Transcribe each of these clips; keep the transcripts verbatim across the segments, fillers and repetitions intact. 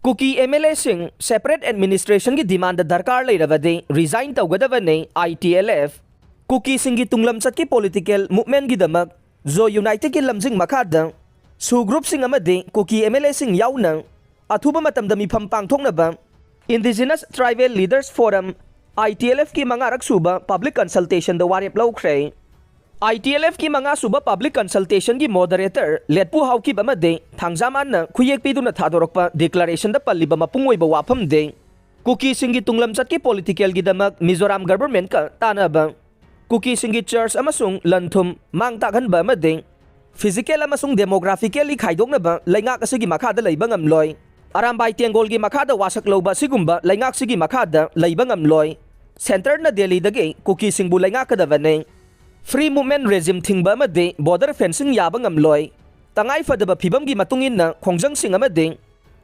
ꯀꯨꯀꯤ M L ꯑꯦꯁꯤꯡ separate ꯑꯦꯗꯃꯤꯅꯤꯁꯇ꯭ꯔꯦꯁꯟꯒꯤ demand ꯗꯔꯀꯥꯔ ꯂꯩꯔꯕꯗꯤ resign ꯇꯧꯒꯗꯕꯅꯤ꯫ ꯑꯥꯏ ꯇꯤ ꯑꯦꯜ ꯑꯦꯐ꯫ ꯀꯨꯀꯤꯁꯤꯡꯒꯤ ꯇꯨꯡꯂꯝꯆꯠꯀꯤ ꯄꯣꯂꯤꯇꯤꯀꯦꯜ ꯃꯨꯚꯃꯦꯟꯠꯒꯤꯗꯃꯛ ꯖꯣ ꯌꯨꯅꯥꯏꯇꯦꯗꯀꯤ ꯂꯝꯖꯤꯡ ꯃꯈꯥꯗ ꯁꯨ ꯒ꯭ꯔꯨꯞꯁꯤꯡ ꯑꯃꯗꯤ ꯀꯨꯀꯤ ꯑꯦꯝ ꯑꯦꯜ ꯑꯦꯁꯤꯡ ꯌꯥꯎꯅ ꯑꯊꯨꯕ ꯃꯇꯝꯗ ꯃꯤꯐꯝ ꯄꯥꯡꯊꯣꯛꯅꯕ Indigenous Tribal Leaders Forum, I T L F ꯀꯤ ꯃꯉꯥꯔꯛ ꯁꯨꯕ ꯄꯕ꯭ꯂꯤꯛ ꯀꯟꯁꯜꯇꯦꯁꯟꯗ ꯋꯥꯔꯦꯞ ꯂꯧꯈ꯭ꯔꯦ꯫ I T L F ꯀꯤ ꯃꯉꯥ ꯁꯨꯕ ꯄꯕ꯭ꯂꯤꯛ ꯀꯟꯁꯜꯇꯦꯁꯟꯒꯤ ꯃꯣꯗꯔꯦꯇꯔ ꯂꯦꯠꯄꯨ ꯍꯥꯎꯀꯤꯞ ꯑꯃꯗꯤ ꯊꯥꯡꯖꯥꯃꯥꯟꯅ ꯈꯨꯌꯦꯛ ꯄꯤꯗꯨꯅ ꯊꯥꯗꯣꯔꯛꯄ ꯗꯤꯀ꯭ꯂꯥꯔꯦꯁꯟꯗ ꯄꯜꯂꯤꯕ ꯃꯄꯨꯡ ꯑꯣꯏꯕ ꯋꯥꯐꯝꯗꯤ ꯀꯨꯀꯤꯁꯤꯡꯒꯤ ꯇꯨꯡꯂꯝꯆꯠꯀꯤ ꯄꯣꯂꯤꯇꯤꯀꯦꯜꯒꯤꯗꯃꯛ ꯃꯤꯖꯣꯔꯥꯝ ꯒꯚꯔꯟꯃꯦꯟꯠꯀ ꯇꯥꯟꯅꯕ, ꯀꯨꯀꯤꯁꯤꯡꯒꯤ ꯆꯔꯆ ꯑꯃꯁꯨꯡ ꯂꯟ-ꯊꯨꯝ ꯃꯥꯡ ꯇꯥꯛꯍꯟꯕ ꯑꯃꯗꯤ ꯐꯤꯖꯤꯀꯦꯜ ꯑꯃꯁꯨꯡ ꯗꯦꯃꯣꯒ꯭ꯔꯥꯐꯤꯀꯦꯜꯂꯤ ꯈꯥꯏꯗꯣꯛꯅꯕ ꯂꯩꯉꯥꯛ ꯑꯁꯤꯒꯤ ꯃꯈꯥꯗ ꯂꯩꯕ ꯉꯝꯂꯣꯏ꯫ ꯑꯔꯥꯝꯕꯥꯏ ꯇꯦꯡꯒꯣꯜꯒꯤ ꯃꯈꯥꯗ ꯋꯥꯁꯛ ꯂꯧꯕ ꯑꯁꯤꯒꯨꯝꯕ ꯂꯩꯉꯥꯛꯁꯤꯒꯤ ꯃꯈꯥꯗ ꯂꯩꯕ ꯉꯝꯂꯣꯏ꯫ ꯁꯦꯟꯇꯔꯅ ꯗꯦꯜꯂꯤꯗꯒꯤ ꯀꯨꯀꯤꯁꯤꯡꯕꯨ ꯂꯩꯉꯥꯛꯀꯗꯕꯅꯤ꯫ ꯐ꯭ꯔꯤ ꯃꯨꯚꯃꯦꯟꯠ ꯔꯦꯖꯤꯝ ꯊꯤꯡꯕ ꯑꯃꯗꯤ ꯕꯣꯔꯗꯔ ꯐꯦꯟꯁꯤꯡ ꯌꯥꯕ ꯉꯝꯂꯣꯏ꯫ ꯇꯉꯥꯏ ꯐꯗꯕ ꯐꯤꯕꯝꯒꯤ ꯃꯇꯨꯡ ꯏꯟꯅ ꯈꯣꯡꯖꯪꯁꯤꯡ ꯑꯃꯗꯤ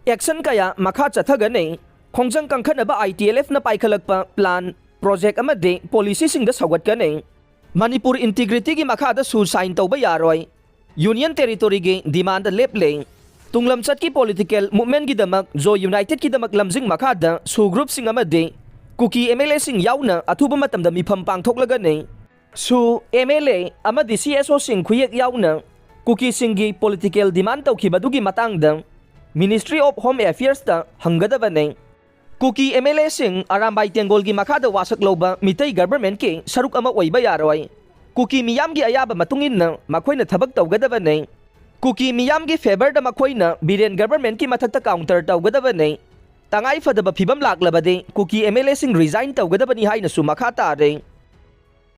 ꯑꯦꯛꯁꯟ ꯀꯌꯥ ꯃꯈꯥ ꯆꯠꯊꯒꯅꯤ꯫ ꯈꯣꯡꯖꯪ ꯀꯟꯈꯠꯅꯕ I T L F ꯅ ꯄꯥꯏꯈꯠꯂꯛꯄ ꯄ꯭ꯂꯥꯟ, ꯄ꯭ꯔꯣꯖꯦꯛ ꯑꯃꯗꯤ ꯄꯣꯂꯤꯁꯤꯁꯤꯡꯗ ꯁꯧꯒꯠꯀꯅꯤ꯫ ꯃꯅꯤꯄꯨꯔ ꯏꯟꯇꯤꯒ꯭ꯔꯤꯇꯤꯒꯤ ꯃꯈꯥꯗ ꯁꯨ ꯁꯥꯏꯟ ꯇꯧꯕ ꯌꯥꯔꯣꯏ꯫ ꯌꯨꯅꯤꯌꯟ ꯇꯦꯔꯤꯇꯣꯔꯤꯒꯤ ꯗꯤꯃꯥꯟꯗ ꯂꯦꯞꯂꯦ꯫ ꯇꯨꯡꯂꯝꯆꯠꯀꯤ ꯄꯣꯂꯤꯇꯤꯀꯦꯜ ꯃꯨꯚꯃꯦꯟꯠꯒꯤꯗꯃꯛ ꯖꯣ ꯌꯨꯅꯥꯏꯇꯦꯗꯀꯤꯗꯃꯛ ꯂꯝꯖꯤꯡ ꯃꯈꯥꯗ ꯁꯨ ꯒ꯭ꯔꯨꯞꯁꯤꯡ ꯑꯃꯗꯤ ꯀꯨꯀꯤ ꯑꯦꯝ ꯑꯦꯜ ꯑꯦꯁꯤꯡ ꯌꯥꯎꯅ ꯑꯊꯨꯕ ꯃꯇꯝꯗ ꯃꯤꯐꯝ ꯄꯥꯡꯊꯣꯛꯂꯒꯅꯤ꯫ ꯁꯨ, ꯑꯦꯝ ꯑꯦꯜ ꯑꯦ ꯑꯃꯗꯤ ꯁꯤ ꯑꯦꯁ ꯑꯣꯁꯤꯡ ꯈꯨꯌꯦꯛ ꯌꯥꯎꯅ ꯀꯨꯀꯤꯁꯤꯡꯒꯤ ꯄꯣꯂꯤꯇꯤꯀꯦꯜ ꯗꯤꯃꯥꯟ ꯇꯧꯈꯤꯕꯗꯨꯒꯤ ꯃꯇꯥꯡꯗ Ministry of Home Affairs ꯇ ꯍꯪꯒꯗꯕꯅꯤ꯫ ꯀꯨꯀꯤ ꯑꯦꯝ ꯑꯦꯜ ꯑꯦꯁꯤꯡ ꯑꯔꯥꯝꯕꯥꯏ ꯇꯦꯡꯒꯣꯜꯒꯤ ꯃꯈꯥꯗ ꯋꯥꯁꯛ ꯂꯧꯕ ꯃꯤꯇꯩ ꯒꯚꯔꯟꯃꯦꯟꯠꯀꯤ ꯁꯔꯨꯛ ꯑꯃ ꯑꯣꯏꯕ ꯌꯥꯔꯣꯏ꯫ ꯀꯨꯀꯤ ꯃꯤꯌꯥꯝꯒꯤ ꯑꯌꯥꯕ ꯃꯇꯨꯡ ꯏꯟꯅ ꯃꯈꯣꯏꯅ ꯊꯕꯛ ꯇꯧꯒꯗꯕꯅꯤ꯫ ꯀꯨꯀꯤ ꯃꯤꯌꯥꯝꯒꯤ ꯐꯦꯚꯔꯗ ꯃꯈꯣꯏꯅ ꯕꯤꯔꯦꯟ ꯒꯚꯔꯟꯃꯦꯟꯠꯀꯤ ꯃꯊꯛꯇ ꯀꯥꯎꯟꯇꯔ ꯇꯧꯒꯗꯕꯅꯤ꯫ ꯇꯉꯥꯏ ꯐꯗꯕ ꯐꯤꯕꯝ ꯂꯥꯛꯂꯕꯗꯤ ꯀꯨꯀꯤ ꯑꯦꯝ ꯑꯦꯜ ꯑꯦꯁꯤꯡ ꯔꯤꯖꯥꯏꯟ ꯇꯧꯒꯗꯕꯅꯤ ꯍꯥꯏꯅꯁꯨ ꯃꯈꯥ ꯇꯥꯔꯦ꯫